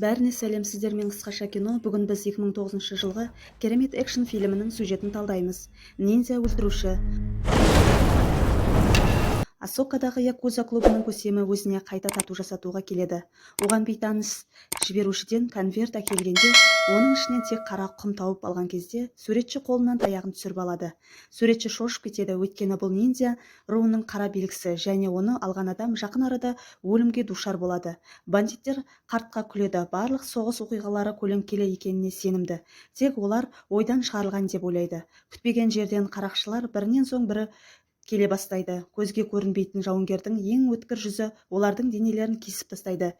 Бәріне сәлем! Сіздермен «Қысқаша кино». Бүгін біз 2009 жылғы керемет экшн фильмінің сюжетін талдаймыз. «Ниндзя өлтіруші». Осакадағы якуза клубының көсемі өзіне қайта тату жасатуға келеді. Оған бейтаныс жіберушіден конверт әкелгенде, оның ішінен тек қара құм тауып алған кезде, суретші қолынан таяғын түсіріп алады. Суретші шошып кетеді, өйткені бұл ниндзя руының қара белгісі және оны алған адам жақын арада өлімге душар болады. Бандиттер қартқа күледі, барлық соғыс оқиғалары көлеңкелі екеніне сенімді, тек олар ойдан шығарылған деп ойлайды. Күтпеген жерден қарақшылар бірінен соң бірі келе бастайды. Көзге көрінбейтін жауынгердің ең өткір жүзі олардың денелерін кесіп тастайды.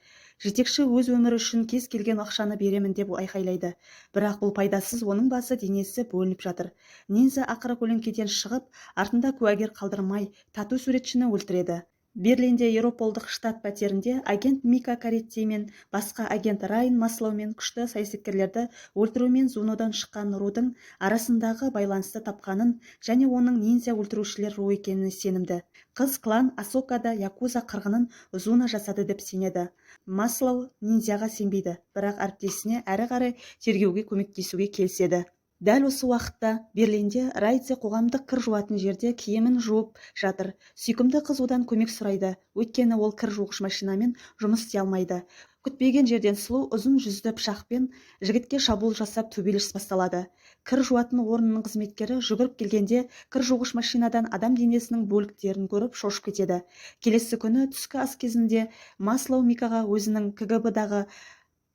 Жетекші өз өмірі үшін кез келген ақшаны беремін деп айқайлайды, бірақ бұл пайдасыз, оның басы, денесі бөлініп жатыр. Ниндзя ақыры көлеңкеден шығып, артында куәгер қалдырмай, тату суретшіні өлтіреді. Берлинде Еурополдық штаб пәтерінде агент Мика Каретти мен басқа агент Райан Маслоумен күшті саясаткерлерді өлтірумен Зунодан шыққан рудың арасындағы байланысты тапқанын және оның ниндзя өлтірушілер руы екеніне сенімді. Қыз клан Осакада якуза қырғынын Зуно жасады деп сенеді. Маслоу ниндзяға сенбейді, бірақ әріптесіне әрі қарай тергеуге көмектесуге келіседі. Дәл осы уақытта Берлинде Райдзе қоғамдық кір жуатын жерде киімін жуып жатыр. Сүйкімді қыз одан көмек сұрайды, өйткені ол кір жуғыш машинамен жұмыс істей алмайды. Күтпеген жерден сұлу ұзын жүзді пышақпен жігітке шабуыл жасап, төбелес басталады. Кір жуатын орнының қызметкері жүгіріп келгенде, кір жуғыш машинадан адам денесінің бөліктерін көріп, шошып кетеді. Келесі күні түскі ас кезінде Маслоу Микаға өзінің КГБ-дағы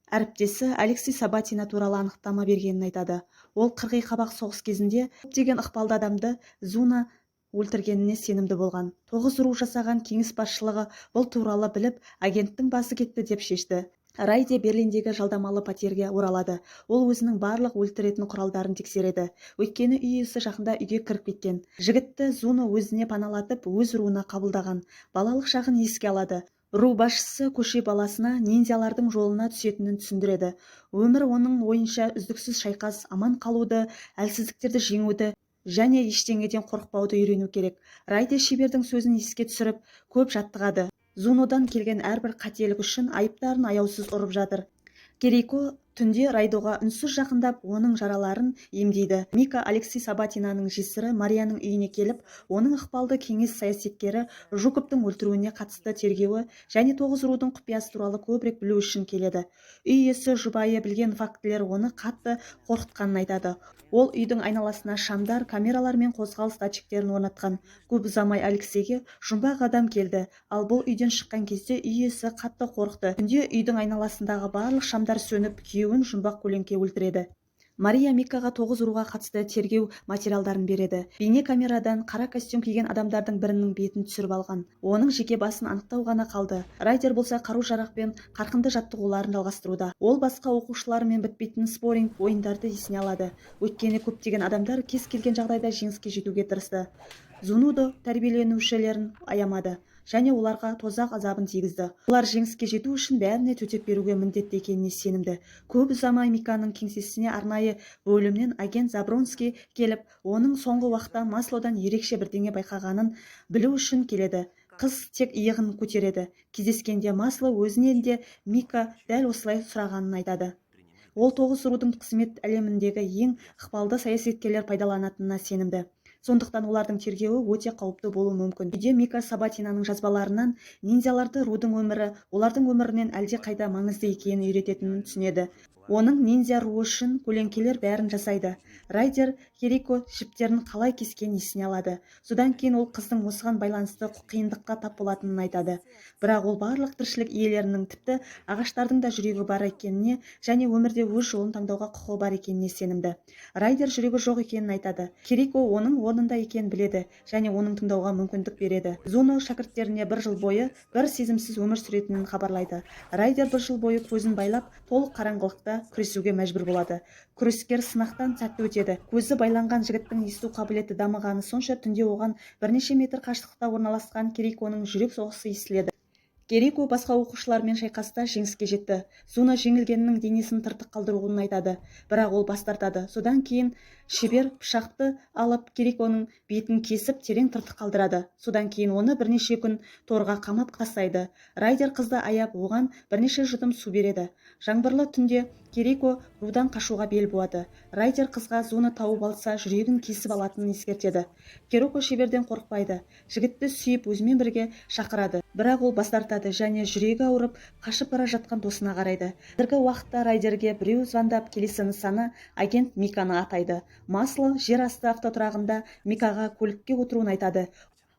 әріптесі Алексей Сабатина туралы анықтама бергенін айтады. Ол қырғи қабақ соғыс кезінде көптеген ықпалды адамды Зуна өлтіргеніне сенімді болған. Тоғыз ру жасаған кеңес басшылығы бұл туралы біліп, агенттің басы кетті деп шешті. Райде Берлиндегі жалдамалы пәтерге оралады. Ол өзінің барлық өлтіретін құралдарын тексереді, өйткені үй иесі жақында үйге кіріп кеткен. Жігітті Зуно өзіне паналатып, өз руына қабылдаған балалық шағын еске алады. Ру басшысы көше баласына ниндзялардың жолына түсетінін түсіндіреді. Өмір, оның ойынша, үздіксіз шайқас: аман қалуды, әлсіздіктерді жеңуді және ештеңеден қорықпауды үйрену керек. Райде шебердің сөзін еске түсіріп, көп жаттығады. Зунодан келген әрбір қателік үшін айыптарын аяусыз ұрып жатыр. Керико түнде Райдоға үнсіз жақындап, оның жараларын емдейді. Мика Алексей Сабатинаның жесірі Марияның үйіне келіп, оның ықпалды кеңес саясаткері Жуковтың өлтіруіне қатысты тергеуі және тоғыз рудың құпиясы туралы көбірек білу үшін келеді. Үй иесі жұбайы білген фактілер оны қатты қорқытқанын айтады. Ол үйдің айналасына шамдар, камералар мен қозғалыс датчиктерін орнатқан. Көп ұзамай Алексейге жұмбақ адам келді, ал бұл үйден шыққан кезде үй иесі қатты қорықты. Түнде үйдің айналасындағы барлық шамдар сөніп, күйеуін жұмбақ көлеңке өлтіреді. Мария Микаға тоғыз руға қатысты тергеу материалдарын береді. Бейне камерадан қара костюм киген адамдардың бірінің бетін түсіріп алған. Оның жеке басын анықтау ғана қалды. Райдер болса қару-жарақпен қарқынды жаттығуларын жалғастыруда. Ол басқа оқушыларымен бітпейтін спорринг ойындарды есіне алады, өйткені көптеген адамдар кез келген жағдайда жеңіске жетуге тырысты. Зунудо тәрбиеленушілерін аямады және оларға тозақ азабын тигізді. Олар жеңіске жету үшін бәріне төтеп беруге міндетті екеніне сенімді. Көп ұзамай Миканың кеңсесіне арнайы бөлімнен агент Забронский келіп, оның соңғы уақытта Маслоудан ерекше бірдеңе байқағанын білу үшін келеді. Қыз тек иығын көтереді. Кездескенде Маслоу өзінен де Мика дәл осылай сұрағанын айтады. Ол тоғыз рудың қызмет әлеміндегі ең ықпалды саясаткерлер пайдаланатынына сенімді, сондықтан олардың тергеуі өте қауіпті болуы мүмкін. Үйде Мика Сабатинаның жазбаларынан ниндзяларды рудың өмірі олардың өмірінен әлдеқайда маңызды екенін үйрететінін түсінеді. Оның ниндзя руы үшін көлеңкелер бәрін жасайды. Райдер Хирико жіптерін қалай кескенін есіне алады. Содан кейін ол қыздың осыған байланысты қиындыққа тап болатынын айтады, бірақ ол барлық тіршілік иелерінің, тіпті ағаштардың да жүрегі бар екеніне және өмірде өз жолын таңдауға құқығы бар екеніне сенімді. Райдер жүрегі жоқ екенін айтады. Кирико оның орнында екенін біледі және оның тыңдауға мүмкіндік береді. Зуно шәкірттеріне бір жыл бойы бір сезімсіз өмір сүретінін хабарлайды. Райдер бір жыл бойы көзін байлап, толық қараңғылықта күресуге мәжбүр болады. Күрескер сынақтан сәтті өтеді. Көзі байланған жігіттің есту қабілеті дамығаны сонша, түнде оған бірнеше метр қашықтықта орналасқан Кириконың жүрек соғысы естіледі. Кирико басқа оқушылармен шайқаста жеңіске жетті. Зуно жеңілгеннің денесін тыртық қалдыруын айтады, бірақ ол бас тартады. Содан кейін шебер пышақты алып, Кириконың бетін кесіп, терең тыртық қалдырады. Содан кейін оны бірнеше күн торға қамап тастайды. Райдер қызды аяп, оған бірнеше жұтым су береді. Жаңбырлы түнде Кирико рудан қашуға бел буады. Райдер қызға Зуно тауып алса, жүрегін кесіп алатынын ескертеді. Кирико шеберден қорықпайды, жігітті сүйіп, өзімен бірге шақырады, бірақ ол бас тартады және жүрегі ауырып, қашып бара жатқан досына қарайды. Қазіргі уақытта Райдерге біреу звондап, келесі нысаны агент Миканы атайды. Масло жер асты автотұрағында Микаға көлікке отыруын айтады.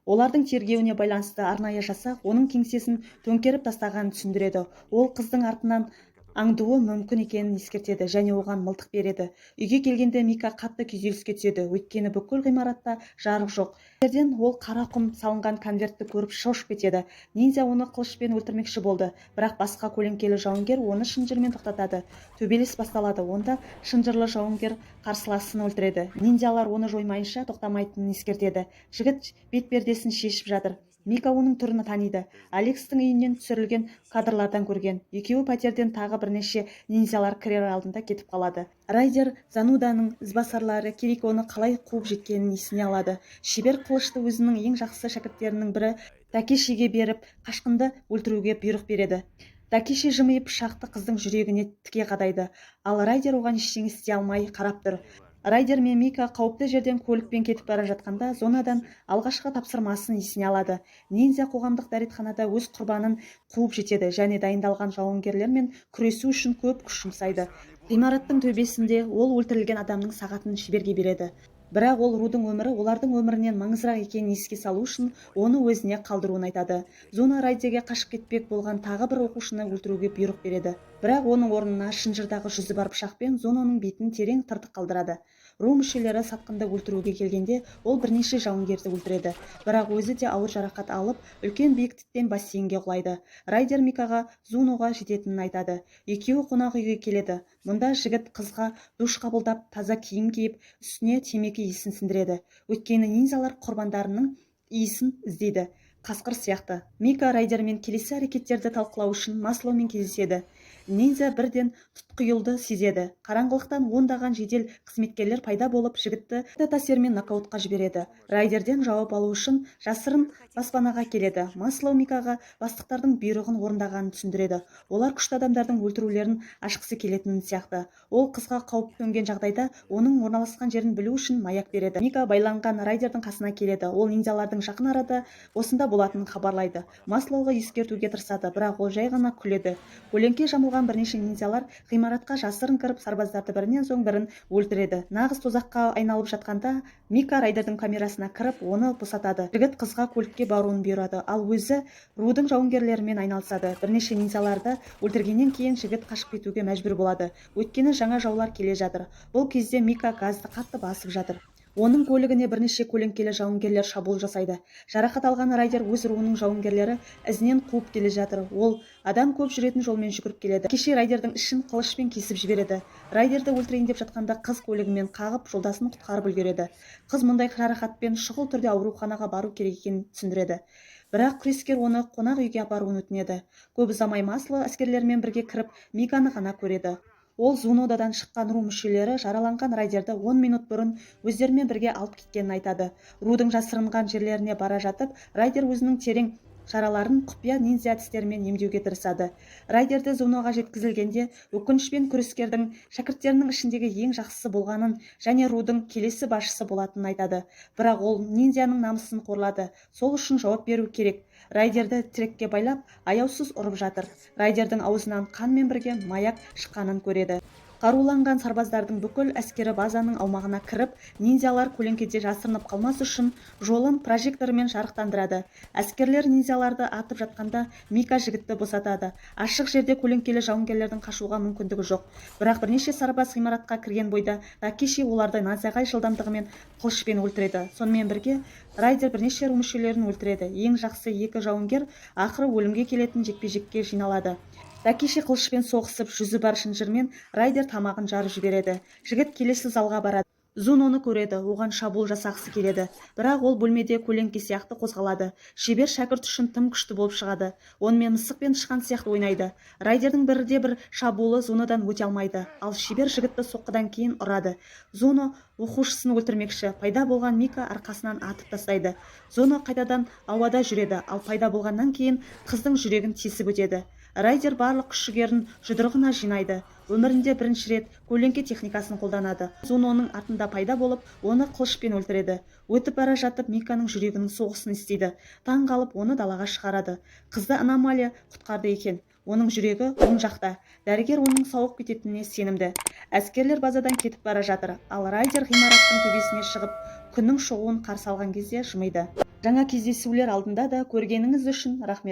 Олардың тергеуіне байланысты арнайы жасақ оның кеңсесін төңкеріп тастағанын түсіндіреді. Ол қыздың артынан аңдуы мүмкін екенін ескертеді және оған мылтық береді. Үйге келгенде Мика қатты күйзеліске түседі, өйткені бүкіл ғимаратта жарық жоқ. Жерден ол қара құм салынған конвертті көріп, шошып кетеді. Ниндзя оны қылышпен өлтірмекші болды, бірақ басқа көлеңкелі жауынгер оны шынжырмен тоқтатады. Төбелес басталады, онда шынжырлы жауынгер қарсыласын өлтіреді. Ниндзялар оны жоймайынша тоқтамайтынын ескертеді. Жігіт бетпердесін шешіп жатыр. Мика оның түрін таниды, Алекстің үйінен түсірілген кадрлардан көрген. Екеуі пәтерден тағы бірнеше ниндзялар кірер алдында кетіп қалады. Райдер Зануданың ізбасарлары Кириконы қалай қуып жеткенін есіне алады. Шебер қылышты өзінің ең жақсы шәкірттерінің бірі Такешиге беріп, қашқынды өлтіруге бұйрық береді. Такеши жымиып, пышақты қыздың жүрегіне тіке қадайды, ал Райдер оған ештеңе істей алмай қарап тұр. Райдер мен Мика қауіпті жерден көлікпен кетіп бара жатқанда, Зонадан алғашқы тапсырмасын есіне алады. Ниндзя қоғамдық дәретханада өз құрбанын қуып жетеді және дайындалған жауынгерлермен күресу үшін көп күш жұмсайды. Ғимараттың төбесінде ол өлтірілген адамның сағатын шеберге береді, бірақ ол рудың өмірі олардың өмірінен маңыздырақ екенін еске салу үшін оны өзіне қалдыруын айтады. Зуно Райдерге қашып кетпек болған тағы бір оқушыны өлтіруге бұйрық береді, бірақ оның орнына шынжырдағы жүзі бар пышақпен Зуноның бетін терең тыртық қалдырады. Ру мүшелері сатқынды өлтіруге келгенде, ол бірнеше жауынгерді өлтіреді, бірақ өзі де ауыр жарақат алып, үлкен биіктіктен бассейнге құлайды. Райдер Микаға Зуноға жететінін айтады. Екеуі қонақ үйге келеді. Мұнда жігіт қызға душ қабылдап, таза киім киіп, үстіне темекі иісін сіңдіреді, өйткені ниндзялар құрбандарының иісін іздейді, қасқыр сияқты. Мика Райдермен келесі әрекеттерді талқылау үшін Маслоумен кездеседі. Ниндзя бірден тұтқиылды сезеді. Қараңғылықтан ондаған жедел қызметкерлер пайда болып, жігітті тасермен нокаутқа жібереді. Райдерден жауап алу үшін жасырын баспанаға келеді. Маслоу Микаға бастықтардың бұйрығын орындағанын түсіндіреді. Олар күшті адамдардың өлтірулерін ашқысы келетінін сияқты. Ол қызға қауіп төнген жағдайда оның орналасқан жерін білу үшін маяк береді. Мика байланған Райдердің қасына келеді. Ол ниндзялардың жақын арада осында болатынын хабарлайды. Маслоуға ескертуге тырысады, бірақ ол жай ғана күледі. Көлеңке жамылған бірнеше ниндзялар ғимаратқа жасырын кіріп, сарбаздарды бірінен соң бірін өлтіреді. Нағыз тозаққа айналып жатқанда, Мика Райдердің камерасына кіріп, оны босатады. Жігіт қызға көлікке баруын бұйырады, ал өзі рудың жауынгерлерімен айналысады. Бірнеше ниндзяларды өлтіргеннен кейін жігіт қашып кетуге мәжбүр болады, өйткені жаңа жаулар келе жатыр. Бұл кезде Мика газды қатты басып жатыр. Оның көлігіне бірнеше көлеңкелі жауынгерлер шабуыл жасайды. Жарақат алған Райдер өз руының жауынгерлері ізінен қуып келе жатыр. Ол адам көп жүретін жолмен жүгіріп келеді. Кеше Райдердің ішін қылышпен кесіп жібереді. Райдерді өлтірейін деп жатқанда, қыз көлігімен қағып, жолдасын құтқарып үлгереді. Қыз мұндай жарақатпен шұғыл түрде ауруханаға бару керек екенін түсіндіреді, бірақ күрескер оны қонақ үйге апаруын өтінеді. Көп ұзамай Масло әскерлерімен бірге кіріп, Миканы ғана көреді. Ол Зунодадан шыққан ру мүшелері жараланған Райдерді 10 минут бұрын өздерімен бірге алып кеткенін айтады. Рудың жасырынған жерлеріне бара жатып, Райдер өзінің терең жараларын құпия ниндзя әдістерімен емдеуге тырысады. Райдерді Зуноға жеткізілгенде, өкінішпен күрескердің шәкірттерінің ішіндегі ең жақсысы болғанын және рудың келесі басшысы болатынын айтады, бірақ ол ниндзяның намысын қорлады, сол үшін жауап беру керек. Райдерді тірекке байлап, аяусыз ұрып жатыр. Райдердің аузынан қанмен бірге маяк шыққанын көреді. Қаруланған сарбаздардың бүкіл әскері базаның аумағына кіріп, ниндзялар көлеңкеде жасырынып қалмас үшін жолын прожектормен жарықтандырады. Әскерлер ниндзяларды атып жатқанда, Мика жігітті босатады. Ашық жерде көлеңкелі жауынгерлердің қашуға мүмкіндігі жоқ, бірақ бірнеше сарбаз ғимаратқа кірген бойда, Такеши оларды найзағай жылдамдығымен қылышпен өлтіреді. Сонымен бірге Райдер бірнеше ру мүшелерін өлтіреді. Ең жақсы екі жауынгер ақыры өлімге келетін жекпе-жекке жиналады. Такеши қылышпен соғысып, жүзі бар шынжырмен Райдер тамағын жарып жібереді. Жігіт келесі залға барады. Зуноны көреді, оған шабуыл жасағысы келеді, бірақ ол бөлмеде көлеңке сияқты қозғалады. Шебер шәкірт үшін тым күшті болып шығады, онымен мысық пен тышқан сияқты ойнайды. Райдердің бірде-бір шабуылы Зунодан өте алмайды, ал шебер жігітті соққыдан кейін ұрады. Зуно оқушысын өлтірмекші пайда болған Мика арқасынан атып тастайды. Зуно қайтадан ауада жүреді, ал пайда болғаннан кейін қыздың жүрегін тесіп өтеді. Райдер барлық күш-жігерін жұдырығына жинайды, өмірінде бірінші рет көлеңке техникасын қолданады. Зуноның артында пайда болып, оны қылышпен өлтіреді. Өтіп бара жатып, Миканың жүрегінің соғысын естиді, таң қалып, оны далаға шығарады. Қызды аномалия құтқарды екен, оның жүрегі оң жақта. Дәрігер оның сауығып кететініне сенімді. Әскерлер базадан кетіп бара жатыр, ал Райдер ғимараттың төбесіне шығып, күннің шығуын қарсы алған кезде жымиды. Жаңа кездесулер алдында да көргеніңіз үшін рахмет.